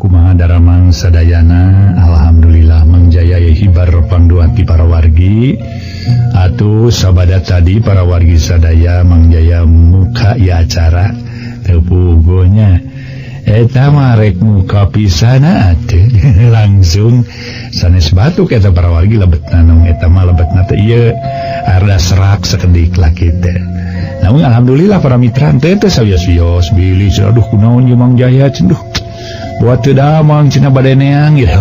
Kumaha daramang sadayana? Alhamdulillah Mang Jaya ye hibar pangduati para wargi. Atuh sabada tadi para wargi sadaya Mang Jaya muka ieu acara teu puguhnya. Eta mah rek muka pisana atuh langsung sanes batuk eta para wargi lebetna nong eta mah lebetna teh ieu arda serak sakedik laki teh. Namun alhamdulillah para mitra teh teh sawios-wios bilih aduh kunaon ieu Mang Jaya cenduh. Buat teu damang cenah bade neang gitu.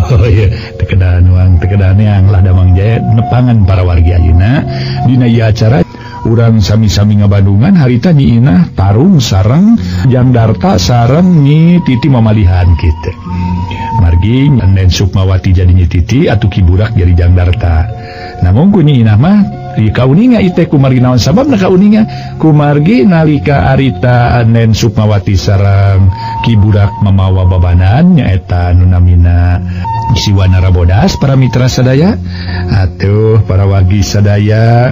Teu kedah nuang teu kedah neang lah Damang Jaya nepangan para wargi ayeuna dina ieu acara urang sami-sami ngabandungan harita Nyi Inah tarung sareng Jang Darta sareng Nyi Titi mamalihan kitu. Margi Nen Sukmawati jadi Nyi Titi atuh Ki Burak jadi Jang Darta. Namun ku Nyi Inah mah kauninga ite kumargi naon sababna kauninga kumargi nalika arita Nen Sukmawati sareng Ki Burak mamawa babanan nyaeta nu namina Siwana Rabodas para mitra sadaya atuh para wargi sadaya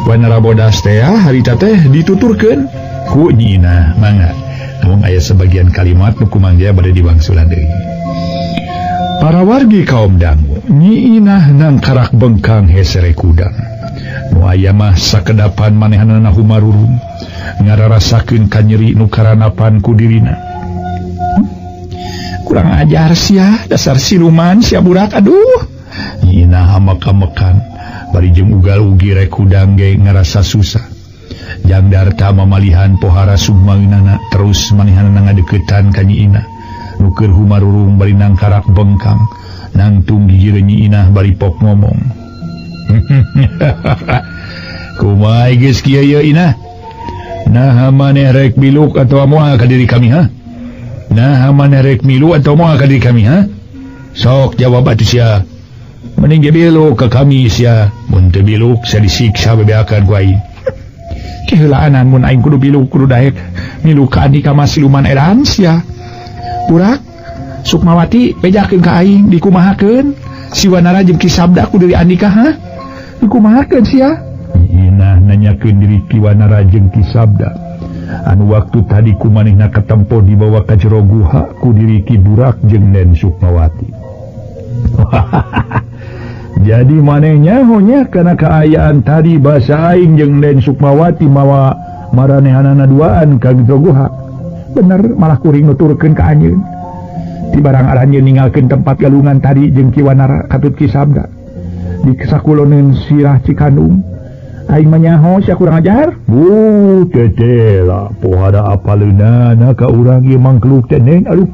Wana Rabodas teh harita teh dituturkeun ku Nyi Inah mangga namun aya sebagian kalimat nu ku Mang Jaya bade diwangsulan deui. Para wargi kaum dangu Nyi Inah nangkarak bengkang hesere kudang nu aya mah sakedapan manehanana humarurung ngararasakeun kanyeri nu karanapan ku dirina. Kurang ajar sia dasar siluman sia burak aduh. Nyi Inah hamek-hamekan bari jeung ugal-ugi rek kudang ge ngarasa susah. Jang Darta mamalihan pohara sumangna terus manehanana ngadeukeutan ka Nyi Inah nu keur humarurung bari nangkarak bengkang nangtung gigir Nyi Inah bari pok ngomong. Kumaha geus kieu ye Inah? Naha maneh rek biluk atawa moal ka diri kami ha? Naha maneh rek milu atawa moal ka diri kami ha? Sok jawab atuh sia. Mending ge biluk ka kami sia. Mun teu biluk sia disiksa bebeakan ku aing. Keheulaanan mun aing kudu biluk kudu daek milu ka andika mah siluman edan sia. Burak Sukmawati bejakeun ka aing dikumahakeun Siwanara jeung Ki Sabda ku diri andika ha? Dikumahakeun sia? Nyi Inah nanyakeun diri Ki Wanara jeung Ki Sabda anu waktu tadi ku manehna katempo dibawa ka jero guha ku diri Ki Burak jeung Nen Sukmawati. Jadi manehnya honya kana kaayaan tadi basa aing jeung Nen Sukmawati mawa maranehanana duaan ka jero guha. Bener malah kuring nuturkeun ka anjeun. Ti barang aranjeun ninggalkeun tempat galungan tadi jeung Ki Wanara katut Ki Sabda. Di sakuloneun sirah Cikandung. Aing mah nyaho sia kurang ajar. Bu teteh lah pohara apaleunana ka urang ieu mangkluk teh Nen aduh.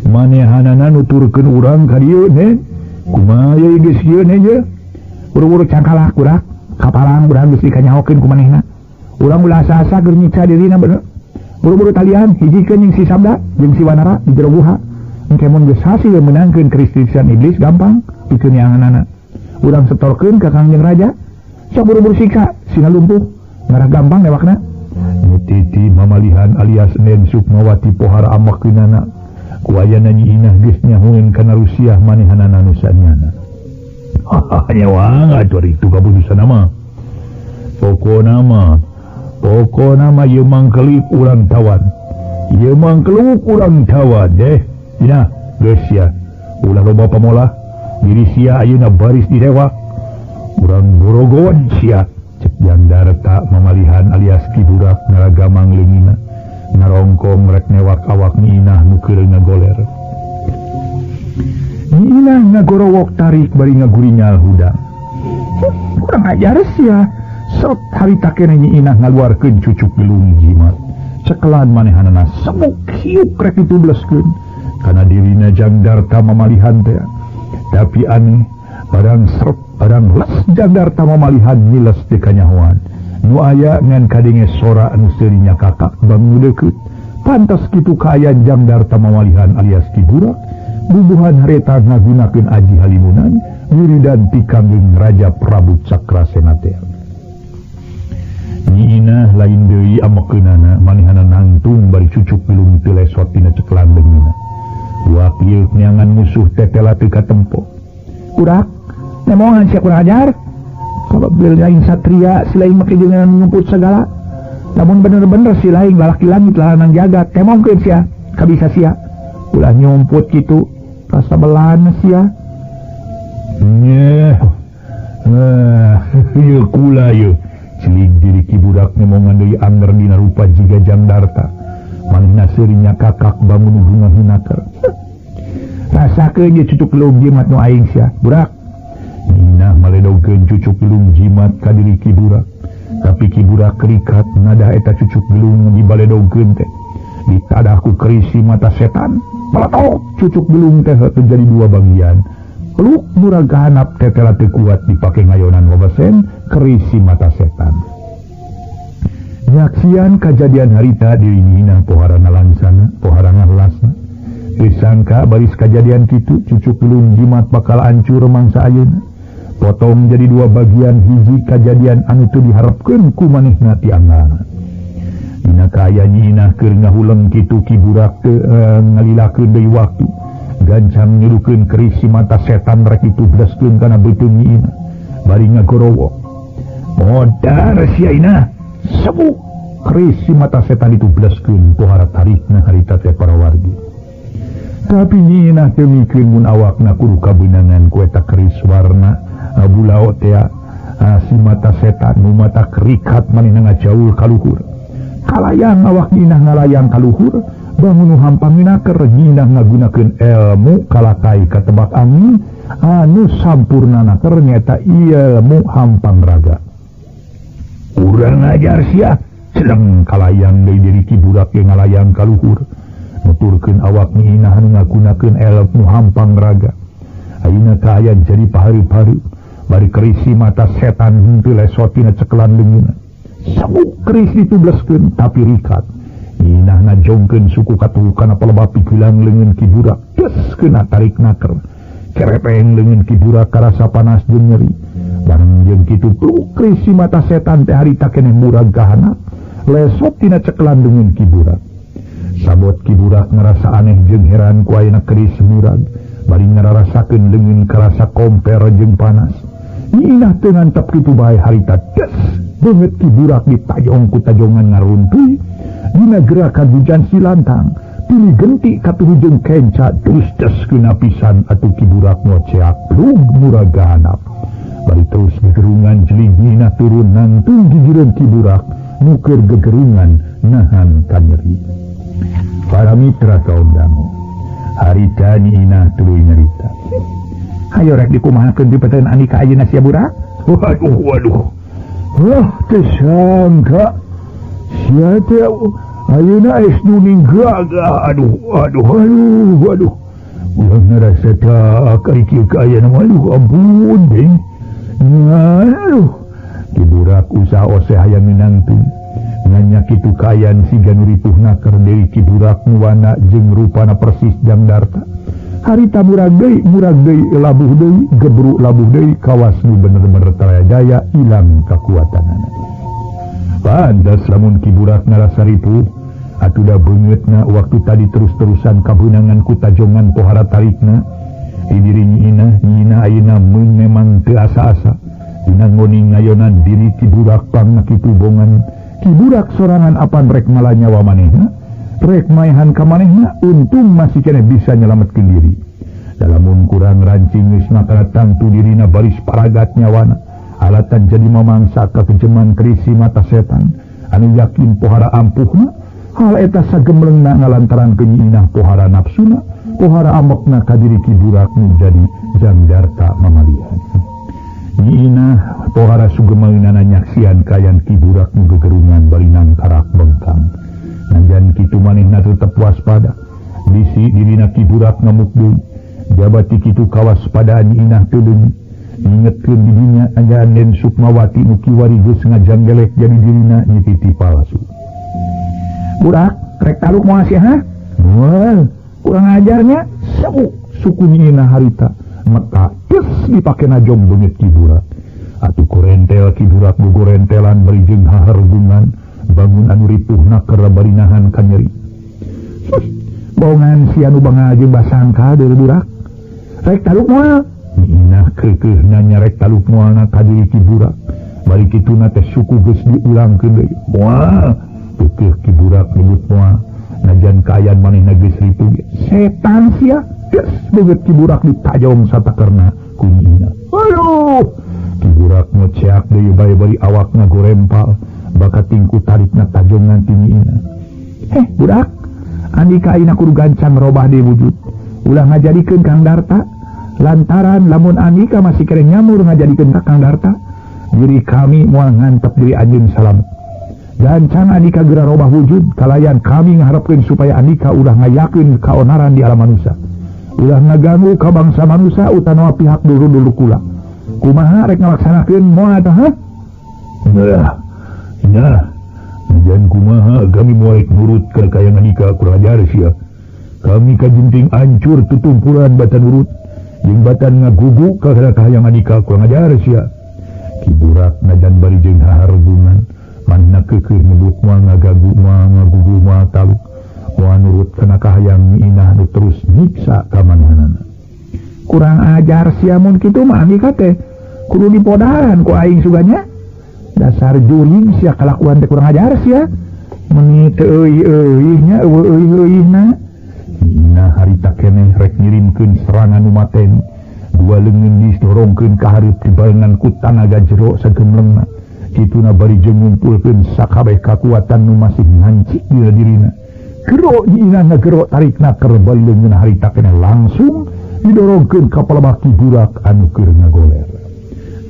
Manehanana nuturkeun urang ka dieu Nen. Kumaha ye geus kieu Nen ye? Buru-buru cangkalah kurak kapalang urang geus dikanyahokeun ku manehna. Urang ulah asa-asa keur nyiksa dirina bener. Buru-buru talian hijikeun jeung si Sabda jeung si Wanara di jero guha. Engke mun geus hasil meunangkeun kristisan iblis gampang pikeun neanganana. Urang setorkeun ka Kangjeng Raja. Sok buru-buru siksa sina lumpuh ngarah gampang lewakna. Nyi Titi mamalihan alias Nen Sukmawati pohara amekeunana. Ku ayana Nyi Inah geus nyahueun kana rusiah manehanana nu sanyana. Nyawa atuh itu kaputusan mah. Pokona mah ieu mangkelip urang tawan. Ieu mangkeluk urang tawan deh. Inah geus sia. Ulah loba pamolah. Diri sia ayeuna baris direwak. Urang borogoan sia. Cek Jang Darta mamalihan alias Ki Burak ngaragamang leungina. Ngarongkong rek newak awak Nyi Inah nu keur ngagoler. Nyi Inah ngagorowok tarik bari ngagurinyal hudang. Kurang ajar sia. Serot harita keneh Nyi Inah ngaluarkeun cucuk gelung jimat. Cekelan manehanana sebuk hiuk rek ditubleskeun kana dirina Jang Darta mamalihan teh. Tapi aneh barang serot barang les Jang Darta mamalihan nyiles teu kanyahoan. Nu aya ngan kadenge sora anu seuri nyakakak bangun deukeut. Pantas kitu kaayaan Jang Darta mamalihan alias Ki Burak bubuhan hareta ngagunakeun aji halimunan wiridan ti Kangjeng Raja Prabu Cakrasena teh. Nyi Inah lain deui amekeunana manehana nangtung bari cucuk gelung teu lesot tina cekelan leungeunna. Wakil neangan musuh tetela teu katempo. Burak nemongan sia kurang ajar. Kalau lain satria si lain make jeung ngumput segala. Namun bener-bener si lain lalaki langit lalanang jagat temongkeun sia. kabisa sia ulah nyumput kitu kasabelan sia nyeh ieu kula ieu celing diri Ki Burak ngomongan deui anger dina rupa jiga Jangdarta manehna seurinya kakak bangun hubungan hinaker rasakeun ye cucuk gelung jimat nu aing sia burak Inah maledogkeun cucuk gelung jimat ka diri Ki Burak tapi Ki Burak kerikat nada eta cucuk gelung dibaledogkeun teh ditadah ku keris mata setan peletok cucuk gelung teh terjadi dua bagian peluk murag kahanap tetela teu kuat dipake ngayonan wabesen keris mata setan nyaksian kajadian harita diri Inah poharana langsana poharana lasna disangka baris kajadian kitu cucuk gelung jimat bakal hancur mangsa ayeuna potong jadi dua bagian hiji kajadian anu teu diharepkeun ku manehna ti anggaran dina kaaya Nyi Inah keur ngahuleng kitu Ki Burak teu ngalilakeun deui waktu gancang nyurukeun keris mata setan rek ditubleskeun kana beuteung Nyi Inah bari ngagorowok modar sia Inah sebuk keris mata setan ditubleskeun pohara tarikna harita teh para wargi tapi Nyi Inah teu mikeun mun awakna kudu kabeunangan ku eta keris warna bulao teh si mata setan nu mata kerikat manehna ngajaul ka luhur kalayang awak Nyi Inah ngalayang ka luhur bangun nu hampang minaker Nyi Inah ngagunakeun ilmu kalakai katebak angin anu sampurnana keur nyaeta ilmu hampang raga urang ajar sia celeng kalayang deui diri Ki Burak ge ngalayang ka luhur nuturkeun awak Nyi Inah anu ngagunakeun ilmu hampang raga ayeuna kaayaan jadi pahari-pahari bari keris mata setan henteu lesot tina cekelan leungeunna sabuk keris ditubleskeun tapi rikat Nyi Inah ngajongkeun suku katuhu kana pelebab pikilang leungeun Ki Burak des kena tarik naker kerepeng leungeun Ki Burak karasa panas jeung nyeri bareng jeung kitu pluk keris mata setan teh harita keneh murag ka handap lesot tina cekelan leungeun Ki Burak sabot Ki Burak ngarasa aneh jeung heran ku ayeuna keris murag bari ngararasakeun leungeun karasa komper jeung panas Nyi Inah teu ngantep kitu bae harita des beungeut Ki Burak ditajong ku tajongan ngaruntuy dina gerakan hujan silantang pilih genti katuhu jeung kenca terus des kena pisan atuh Ki Burak ngoceak plug murag ka handap bari terus gegerungan jeling Nyi Inah turun nangtung gigireun Ki Burak nu keur gegerungan nahan kanyeri para mitra kaum dangu harita Nyi Inah tuluy nyarita hayo rek dikumahakeun dipeteun Andika ayeuna sia Burak waduh waduh wah teu sangka sia teh ayeuna es nuning gagah aduh aduh aduh aduh ulah ngarasa tak ari kieu kaayaan mah aduh ampun ding aduh Ki Burak usaha oseh hayang minangtung nanya kitu kaayaan siga nu ripuhna keur deui Ki Burak nu wana jeung rupana persis Jangdarta harita murag deui labuh deui gebru labuh deui kawas nu bener-bener taraya jaya ilang kakuatanana pantas lamun Ki Burak ngarasa ripuh atuh da beungeutna waktu tadi terus-terusan kabeunangan ku tajongan pohara tarikna di diri Nyi Inah Nyi Inah ayeuna meun memang teu asa-asa dina ngoning ngayonan diri Ki Burak pangna kitu bongan Ki Burak sorangan apan rek mala nyawa manehna rek maehan ka manehna untung masih keneh bisa nyelametkeun diri dalamun kurang rancing geus makana tangtu dirina baris paragat nyawana alatan jadi mamangsa ka kejeman keris mata setan anu yakin pohara ampuhna hal eta sagemlengna ngalantaran Nyi Inah pohara nafsuna pohara amokna ka diri Ki Burak nu jadi Jangdarta mamalihan Nyi Inah pohara sugemeunana nyaksian kayan Ki Burak nu gegerungan bari nangkarak bengkang najan kitu manehna tetep waspada bisi dirina Ki Burak ngamuk deui jabati kitu kawaspadaan Nyi Inah teu leungit ngingetkeun di dinya anjaan Den Sukmawati nu kiwari geus ngajanggelek jadi dirina nyititi palsu Burak rek taluk moal sia ha moal kurang ajarnya sabuk suku Nyi Inah harita meta des dipake najong beungeut Ki Burak atuh korentel Ki Burak gogorentelan bari jeung hahargungan bangun anu ripuhna keur bari nahan ka nyeri bongan sia nu bangga jeung basangka deui Burak rek taluk moal Nyi Inah keukeuhna nyarek taluk moalna ka diri Ki Burak bari kituna teh suku geus diulangkeun deui moal keukeuh Ki Burak nyebut moal Najan kaayaan manehna geus ripuh setan sia geus beungeut Ki Burak ditajong satakerna ku Nyi Inah. Aduh, Ki Burak ngoceak deui bae bari awakna gorempal bakat tingku tarikna tajongan ti Nyi Inah. Heh budak, andika ayeuna kudu gancang robah deui wujud. Ulah ngajadikeun Kang Darta lantaran lamun andika masih keneh nyamur ngajadikeun ka Kang Darta, diri kami moal ngantep diri anjeun salamet. Gancang andika geura robah wujud kalayan kami ngaharepkeun supaya andika ulah ngayakeun kaonaran di alam manusia. Ulah ngaganggu ka bangsa manusia utama pihak dulur-dulur kula. Kumaha rek ngalaksanakeun moal tah? Nah, nah, najan kumaha kami moal nurut ka kayangan andika kurang ajar sia. Kami kajinting ancur tutumpuran batan nurut jeung batan ngagugu ka kahayangan andika kurang ajar sia. Ki Burak najan bari jeung hahargungan manehna keukeuh nyebut moal ngagagu moal ngagugu moal taluk moal nurut kana kahayang Nyi Inah nu terus nyiksa ka manehanana. Kurang ajar sia mun kitu mah andika teh kudu dipodaran ku aing suganya. Dasar juring sia kalakuan teh kurang ajar sia. Meuni teu euy-euy nya eueuh euy-euy-na. Nyi Inah harita keneh rek ngirimkeun serangan nu mateni. Dua leungeun didorongkeun ka hareup dibarengan ku tanaga jero sagemlengna. Kituna bari jeung ngumpulkeun sakabeh kakuatan nu masih ngancik dina dirina. Gero Nyi Inah ngagero tarikna keur bali leungeun harita keneh langsung didorongkeun ka palebah Ki Burak anu keur ngagoler.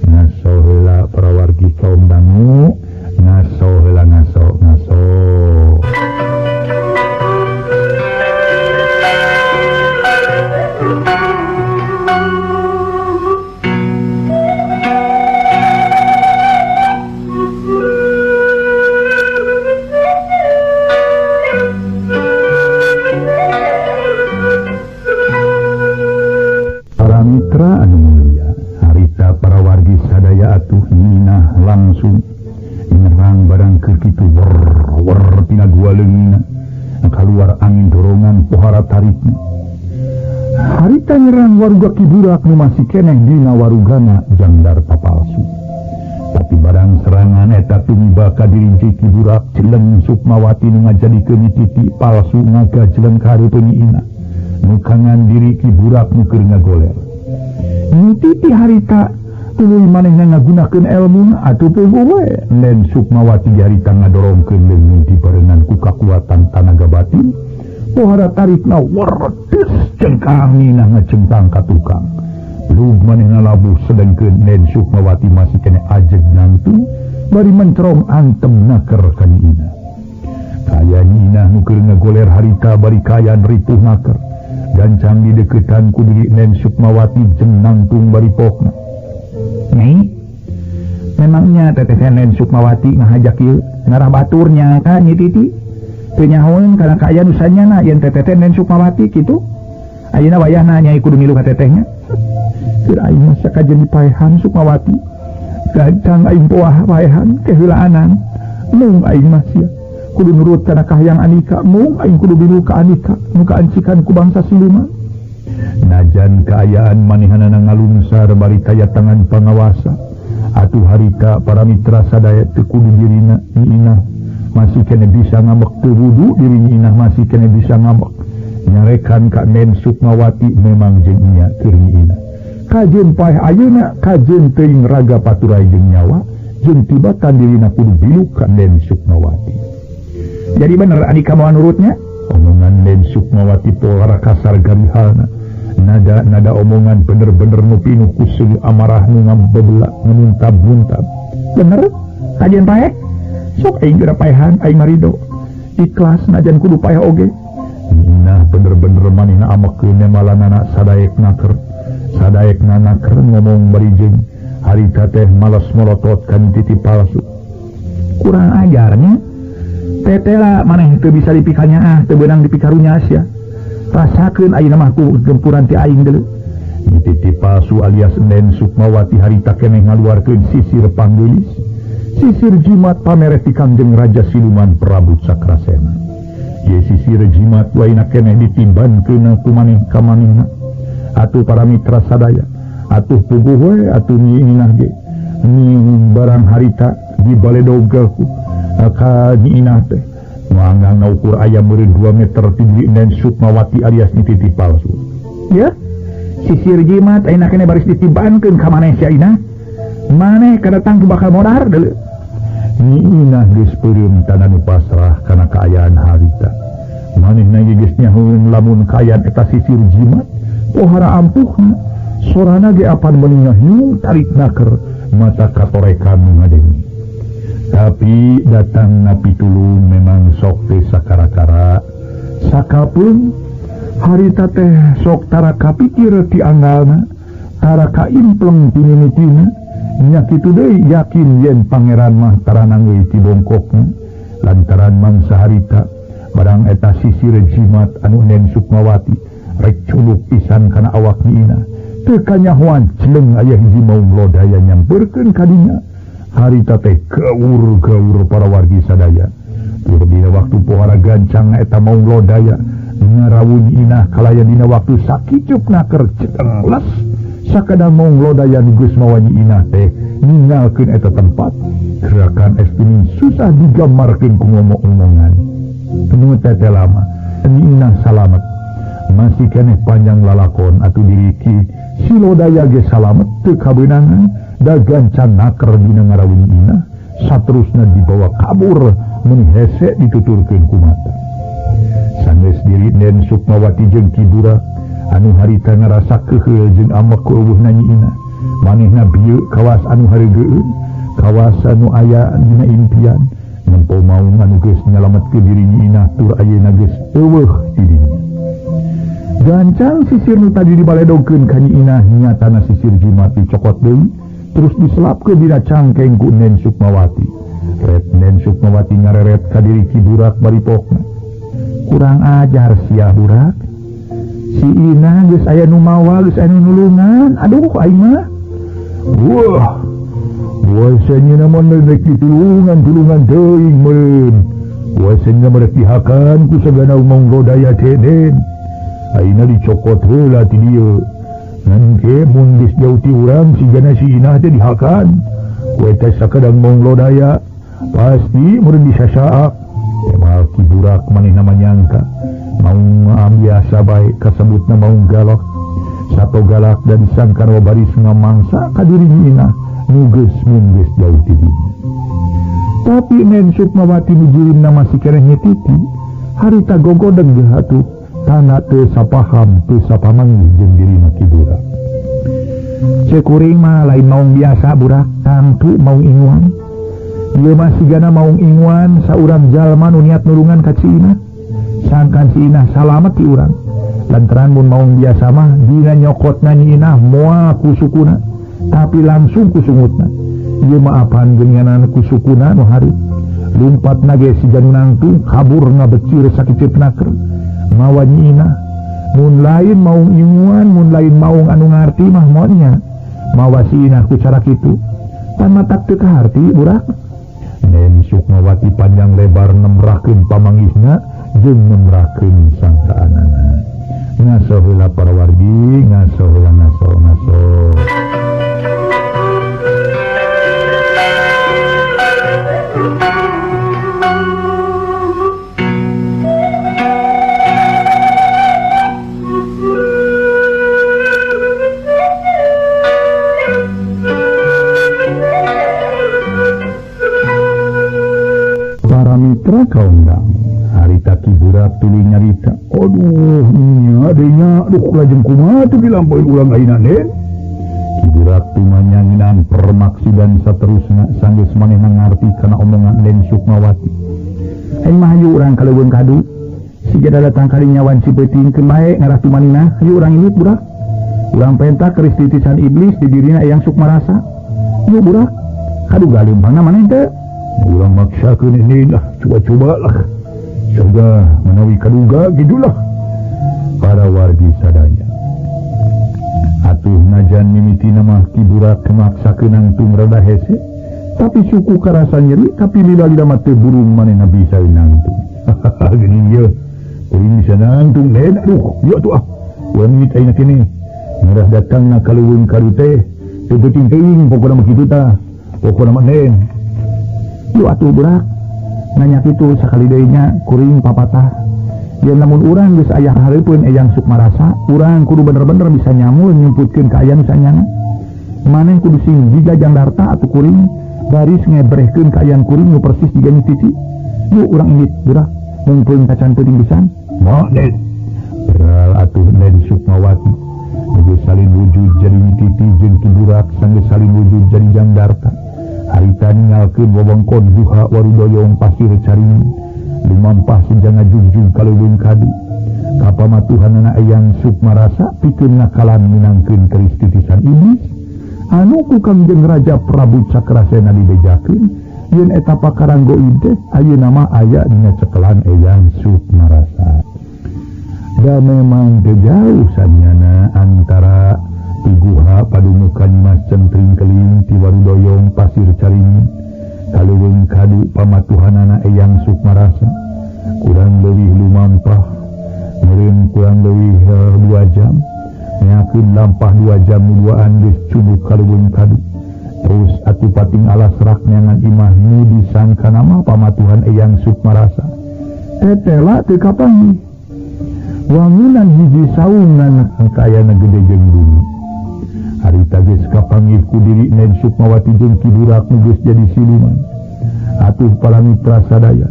Ngaso heula para wargi kaum dangu, ngaso heula ngaso ngaso. Para mitra anu mulia, harita para wargi sadaya atuh Nyi Inah langsung nyerang barang keur kitu wer wer tina gua leungina kaluar angin dorongan pohara tarikna. Harita nyerang waruga Ki Burak nu masih keneh dina warugana jang Darta palsu. Tapi barang serangan eta tumiba ka dirinci Ki Burak jeleng Sukmawati nu ngajadikeun Nyi Titi palsu ngagajeleng ka hareupeun Nyi Inah. Nu kangan diri Ki Burak nu keur ngagoler. Nyi Titi harita tuluy manehna ngagunakeun elmuna atuh puguh we. Nen Sukmawati harita ngadorongkeun leungeun dibarengan ku kakuatan tanaga batin. Pohara tarikna werdes cengkang Nyi Inah ngacengkang ka tukang. Lug manehna labuh sedengkeun Nen Sukmawati masih keneh ajeg nangtung bari mencerong antem naker ka Nyi Inah. Kaya Nyi Inah nu keur ngagoler harita bari kayan ripuh naker. Gancang dideukeutan ku diri Nen Sukmawati jeung nangtung bari pokna. Nyai, memangnya teteh Nen Sukmawati ngahajak ieu ngarah baturnya ka Nyi Titi? Teu nyahoeun kana kaayaan nu sanyana yen teteh Nen Sukmawati kitu. Ayeuna wayahna nyai kudu milu ka tetehnya. Keur aing mah sakajeun dipaehan Sukmawati. Gancang aing poah paehan keheulaanan. Mung aing mah sia kudu nurut kana kahayang andika, mung aing kudu milu ka andika nu kaancikan ku bangsa siluman. Najan kaayaan manehanana ngalungsar bari kaya tangan pangawasa. Atuh harita para mitra sadaya teu kudu dirina Nyi Inah masih keneh bisa ngambek teu wudu diri Nyi Inah masih keneh bisa ngambek. Nyarekan ka Nen Sukmawati memang jeung nya keur Nyi Inah. Kajeun paeh ayeuna kajeun teuing raga paturai jeung nyawa jeung tibatan dirina kudu bilu ka Nen Sukmawati. Jadi bener andika moal nurutnya? Omongan Nen Sukmawati polara kasar garihalna. Nada-nada omongan bener-bener nu pinuh ku seungeuh amarah nu ngabebelak ngemuntab-muntab. Bener? Kajeun paeh? Sok aing geura paehan aing marido. Ikhlas najan kudu paeh oge. Nah bener-bener manehna amekeun malanana sadaek naker. Sadaek naker ngomong bari jeung harita teh malas molotot kan titi palsu. Kurang ajarnya. Teteh lah maneh teu bisa dipikanya ah teu beunang dipikarunya sia. Rasakeun ayeuna mah ku gempuran ti aing deuleu. Nyi Titi palsu alias Nen Sukmawati harita keneh ngaluarkeun sisir panggeulis. Sisir jimat pamere ti Kangjeng Raja Siluman Prabu Cakrasena. Ye sisir jimat waina keneh ditimbankeun ku maneh ka manehna. Atuh para mitra sadaya, atuh puguh we atuh Nyi Inah ge. Nyi barang harita dibaledog ku ka Nyi Inah teh. Nu anggang ukur aya meureun 2 meter ti diri Nen Sukmawati alias Nyi Titih palsu. Ya, sisir jimat ayeuna keneh baris ditibankeun ka maneh sia Inah. Maneh kadatang bakal modar deuleu. Nyi Inah geus peureum tanda nu pasrah kana kaayaan harita. Manehna ge geus nyahoeun lamun kaayaan eta sisir jimat pohara ampuhna. Sorana ge apan meuni ngahiung tarik naker mata katorekan nu ngadengi. Tapi datang napi tulung memang sok teh sakara-kara. Sakapeung harita teh sok tara kapikir ti anggalna, tara kaimpleng ti mimitina. Nya kitu deui yakin yen pangeran mah tara nanggeui ti bongkokna lantaran mangsa harita barang eta sisir jimat anu Nen Sukmawati rek culuk pisan kana awak Nyi Inah. Teu kanyahoan celeng aya hiji maung lodaya nyamperkeun ka dinya. Harita teh gaur-gaur para wargi sadaya. Tur dina waktu pohara gancang eta maung lodaya ngarawun Nyi Inah kalayan dina waktu sakicup naker ceteng les. Sakadang maung lodaya nu geus mawa Nyi Inah teh ninggalkeun eta tempat. Gerakan estini susah digambarkeun ku ngomong-omongan. Nu teh lama Nyi Inah salamet. Masih keneh panjang lalakon atuh diriki si lodaya ge salamet teu kabeunangan da gancang naker dina ngarawun Nyi Inah saterusna dibawa kabur meuni hese dituturkeun ku mata. Sanggeus diri Nen Sukmawati jeung Ki Burak anu harita ngarasa keuheul jeung amek ku euweuhna Nyi Inah. Manehna bieu kawas anu hareugeun, kawas anu aya dina impian, nempo maung anu geus nyalametkeun diri Nyi Inah tur ayeuna geus euweuh di dinya. Gancang sisir nu tadi dibaledogkeun ka Nyi Inah nyatana sisir jimat dicokot deui terus diselapkeun dina cangkeng ku Nen Sukmawati. Ret Nen Sukmawati ngareret ka diri Ki Burak bari pokna. Kurang ajar sia Burak. Si Inah geus aya nu mawa, geus aya nu nulungan. Aduh aing mah. Wah. Wah nya mah rek ditulungan-tulungan teuing meureun. Wah nya mah rek dihakan ku sagana maung lodaya teh Den. Ayeuna dicokot heula ti dieu. Ngan ke mun geus jauh ti urang sigana si Inah teh dihakan. Ku eta sakadang maung lodaya pasti meureun disasaak. Emal Ki Burak manehna mah nyangka maung biasa bae kasebutna maung galak. Sato galak dan disangkan baris ngamangsa ka diri Nyi Inah nu geus mun geus jauh ti dinya. Tapi Nen Sukmawati nu jirimna masih keneh nyetiti harita gogodeng geus atuh tana teu sapaham teu sapamanggih jeung dirina Ki Burak. Ceuk kuring mah lain maung biasa Burak, tangtu maung inguan. Ieu mah sigana maung inguan saurang jalma nu niat nulungan ka Ci Inah. Sangkan si Inah salamet ti urang. Lantaran mun maung biasa mah dina nyokotna Nyi Inah moal ku sukuna, tapi langsung ku sungutna. Ieu mah apan geunganan ku sukuna nu harit. Lumpatna ge siga nu nangtung kabur ngabecir sakiceup naker. Mawa Nyi Inah mun lain maung inguan, mun lain maung anu ngarti mah moal nya. Mawa si Inah ku cara kitu. Pan matak teu kaharti Burak. Nen Sukmawati panjang lebar nemrakeun pamanggihna jeung nemrakeun sangkaanana. Ngaso heula para wargi, ngaso heula ngaso ngaso. Para mitra kaundang, harita Ki Burak tuluy nyarita. Aduh, nya adenya, aduh lajeng kumaha teu dilampaui urang ayeuna Den. Ki Burak tumanyanginan permaksidan saterusna sanggeus manehna ngarti kana omongan Den Sukmawati. Aing mah hayu urang ka leuweung kadu. Siga datang kali nyawan Cipeuting keun bae ngarah tumanina, hayu urang indit Burak. Urang penta keris titisan iblis di dirina Eyang Sukmarasa. Yuk Burak, kadu galimpangna maneh teu? Urang maksakeun ini lah, coba-coba lah. Coba menawi kaduga gitulah. Para wargi sadaya. Atuh najan mimitina mah Ki Burak maksakeun nangtung rada hese, tapi suku karasa nyeri, tapi lila-lila mah teu burung manehna bisa nangtung. Geuning ieu. Kuring bisa nangtung Den, aduh, ieu atuh ah. Urang mimit ayeuna keneh. Ngarah datangna ka leuweung kadu teh, teu peuting teuing pokona mah kitu tah. Pokona mah Den. Yuk atuh Burak. Nanya kitu sakali deui nya kuring papatah. Yen lamun urang geus aya hareupeun Eyang Sukmarasa, urang kudu bener-bener bisa nyamul nyumputkeun ka aya nu sanyana. Maneh kudu sing jiga Jangdarta atuh kuring baris ngebrehkeun ka ayang kuring nu persis jiga Nyi Titi. Yuk urang indit burak mungpeung kacan peuting pisan. Moh Den. Beral atuh Den Sukmawati. Geus salin wujud jadi Nyi Titi jeung Ki Burak sanggeus salin wujud jadi Jangdarta. Harita ningalkeun wewengkon guha Warudoyong pasir Caringin. Lumampah sejanga jungjung ka leuweung kadu. Kapamatuhanana Eyang Sukmarasa pikeun ngakalan minangkeun keris titisan iblis. Anu ku Kangjeng Raja Prabu Cakrasena dibejakeun yen eta pakarang goib teh ayeuna mah aya dina cekelan Eyang Sukmarasa. Da memang teu jauh sanyana antara ti guha padumukan Mas Centring Keling ti Warudoyong Pasir Caringin ka leuweung kadu pamatuhanana Eyang Sukmarasa kurang leuwih lumampah meureun kurang leuwih 2 jam. Nyakeun lampah 2 jam duaan geus cunduk ka leuweung kadu. Terus atuh pating alas rak nyangan imah nu disangka nama pamatuhan Eyang Sukmarasa. Tetela teu kapanggih. Wangunan hiji saungan kayana gede jeung bumi. Harita geus kapanggih ku diri Nen Sukmawati jeung Ki Burak nu geus jadi siluman. Atuh palamitra sadaya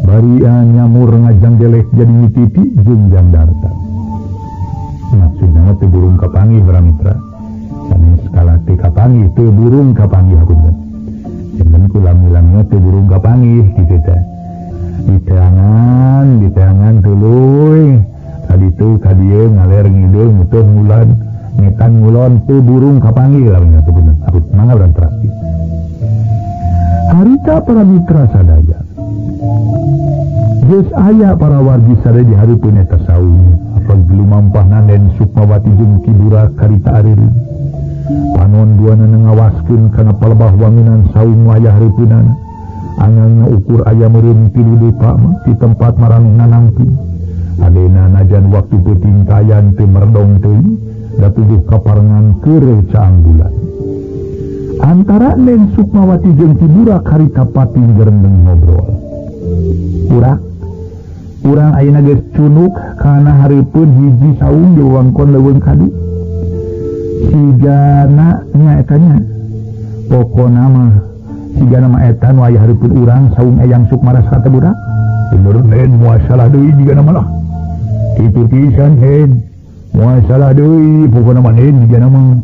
bari nyamur ngajanggelek jadi Nyi Titi jeung Jangdarta. Maksudna mah teu burung kapanggih para mitra. Sanes kala teu kapanggih teu burung kapanggih hapunten. Janten ku lami-lamina teu burung kapanggih kitu teh. Diteangan tuluy. Kaditu ka dieu ngaler ngidul mutuh ngulan ngetan ngulon teu burung kapanggih lamina hapunten. Apun mangga urang teraskeun. Harita para mitra sadaya. Geus aya para wargi sadaya di hareupeun eta saung. Lumampah Nen Sukmawati jeung Ki Burak karita ariring. Panon duanana ngawaskeun kana palebah wangunan saung aya hareupeunana. Angangna ukur aya meureun 3 depa mah di tempat maranehna nangtung. Adena najan waktu peuting kayan teu merdong teuing, da tubuh kaparengan keur caang bulan. Antara Nen Sukmawati jeung Ki Burak harita pating gerendeng ngobrol. Burak, urang ayeuna geus cunuk kana hareupeun hiji saung di wewengkon leuweung kadu. Sigana nya eta nya. Pokona mah sigana mah eta nu aya hareupeun urang saung Eyang Sukmarasa teh budak. Bener Nen, moal salah deui jigana mah lah. Kitu pisan Nen, moal salah deui pokona mah Nen jigana mah.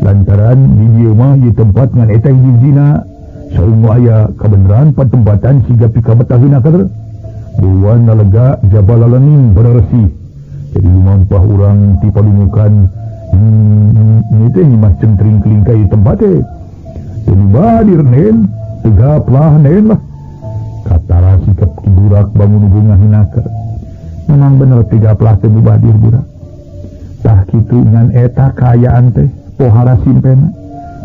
Lantaran di dieu mah di tempat ngan eta hijina saung nu aya kabeneran patempatan siga pikabetahkeun keur. Buan lega jabalalening bersih. Jadi lumampah urang ti padumukan ini teh Nyimas Centring Keling ka ieu tempat teh. Jadi badir Nen, tegaplah Nen lah. Katara sikap Ki Burak bangun bunga hinaka. Memang bener tegaplah teh badir burak. Tah kitu ngan eta kaayaan teh pohara simpena.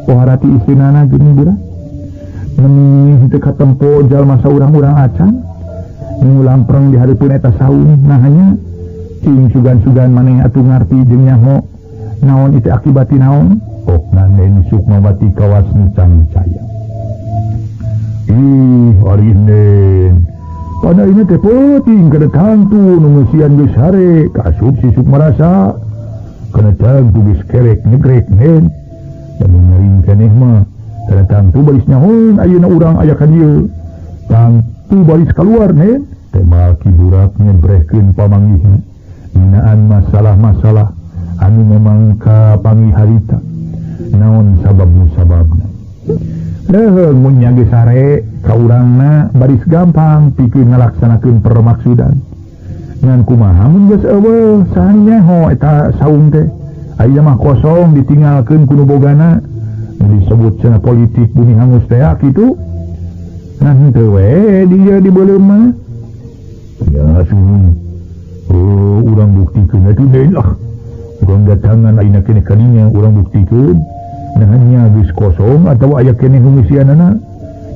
Pohara ti istrinana geuning burak. Meni teu katempo jalma saurang-urang acan. Nu lampreng di hareupeun eta saung nah hanya cing sugan-sugan maneh atuh ngarti jeung nyaho naon itu akibati naon. Pokna Nen Sukmawati kawas nicang-caya. Ih ari Nen pada ini teh peuting kana tangtu nu ngeusian geus hare kaasup si Sukmarasa kana tangtu geus kerek nyegrek Nen. Lamun nyaring keneh mah kana tangtu baris nyahoeun ayeuna urang aya ka dieu. Tangtu baris keluar Nen. Temal Ki Burak nyebrehkeun pamanggihna nginaan masalah-masalah anu memang kapanggih harita naon sabab musababna. Leuheung mun nya geus sare ka urangna baris gampang pikeun ngalaksanakeun permaksudan. Ngan kumaha mun geus eueuh saha nyaho eta saung teh ayeuna mah kosong ditinggalkeun ku nu bogana disebut cenah politik bumi hangus teh kitu. Nah henteu we dia dibeuleum mah. Ya suhun. Oh, urang buktikeun atuh deui lah. Urang datangan ayeuna keneh kadinya urang buktikeun. Nah nya geus kosong atawa aya keneh nu ngeusianana.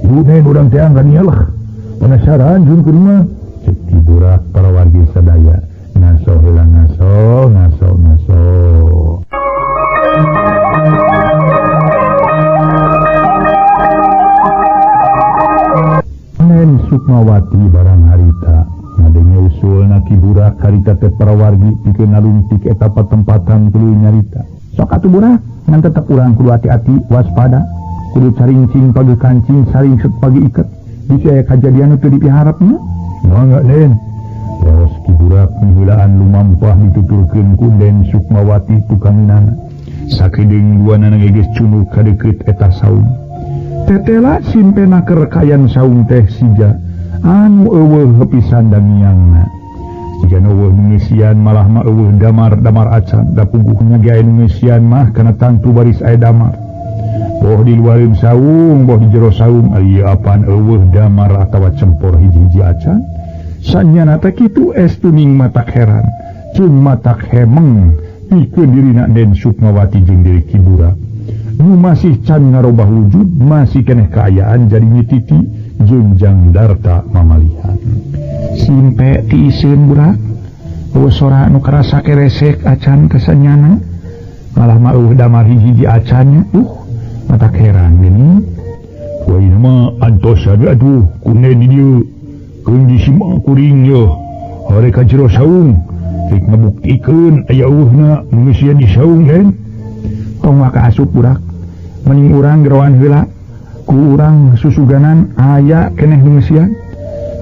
Ieu teh urang teh angkan lah. Penasaran jun kumaha? Cek Ki Burak para wargi sadaya. Ngaso heula ngaso ngaso ngaso. Nen Sukmawati barang harita ngadenge usulna Ki Burak harita teh para wargi pikeun nalungtik eta patempatan tuluy nyarita. Sok atuh Burak, ngan tetep urang kudu hati-hati waspada, kudu carincing pagi kancing saringsut pagi iket. Bisi aya kajadian nu teu dipiharepna. Mangga Den. Leos Ki Burak miheulaan lumampah dituturkeun ku Den Sukmawati tukanginana. Sakedeung duanana geus cunuk ka deukeut eta saung. Tetela simpena keur kayan saung teh siga anu eueuh pisan dangiangna. Siga eueuh ngeusian malah mah eueuh damar-damar acan, da puguhna ge aya nu ngeusian mah kana tangtu baris aya damar. Boh di luareun saung, boh di jero saung, ari apan eueuh damar atawa cempor hiji-hiji acan. Sanyana teh kitu estu ning matak heran, jeung matak hemeng pikeun dirina Den Sukmawati jeung diri Ki Burak. Nu masih can ngarobah wujud, masih keneh kaayaan jadi nyititi jeung Jang Darta mamalihan. Simpe tiiseun Burak, eueuh sora nu karasa keresek acan kasanyana, malah mah eueuh damar hiji-hiji acannya. Matak heran geuning. Wah mah antosan atuh kunen di dieu. Keun disimak kuring yeuh. Hore ka jero saung, rek ngabuktikeun aya eueuhna nu ngeusian di saung Den. Tong waka asup Burak. Mending urang geroan heula ku urang susuganan aya keneh nu ngeusian.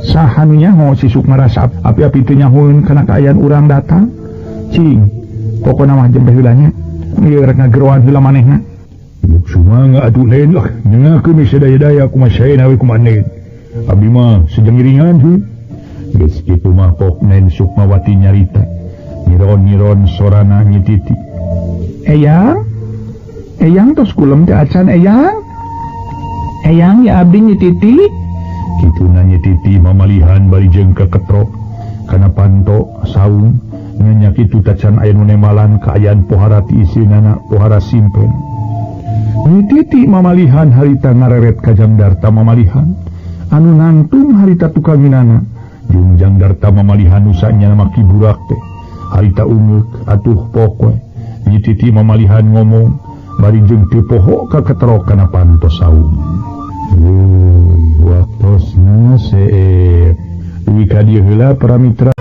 Saha nu nyaho si Sukma rasa api-api teu nyahoeun kana kaayaan urang datang. Cing, pokona mah jempe heula nya. Ieu rek ngageroan heula manehna. Sumangga atuh lain lah, nyengakeun sadaya-daya kumaha saena we kumaha Den. Abdi mah sejeng iringan heuh. Geus kitu mah pok Nen Sukmawati nyarita. Ngiron-ngiron sorana nyititi. Eyang, Eyang tos kulem teh acan Eyang. Eyang ya abdi nyititi. Kituna nyititi mamalihan bari jeung keketrok kana panto saung nya kitu tacan aya nu nemalan kaayaan pohara ti isinana pohara simpen. Nyititi mamalihan harita ngareret ka Jang Darta mamalihan anu nangtung harita tukanginana jeung Jang Darta mamalihan nu sanyana mah Ki Burak teh harita ungeuk atuh pok we. Nyititi mamalihan ngomong bari jeung teu poho ka ketrok kana panto saung. Waktosna seep. Dugi ka dieu heula para mitra.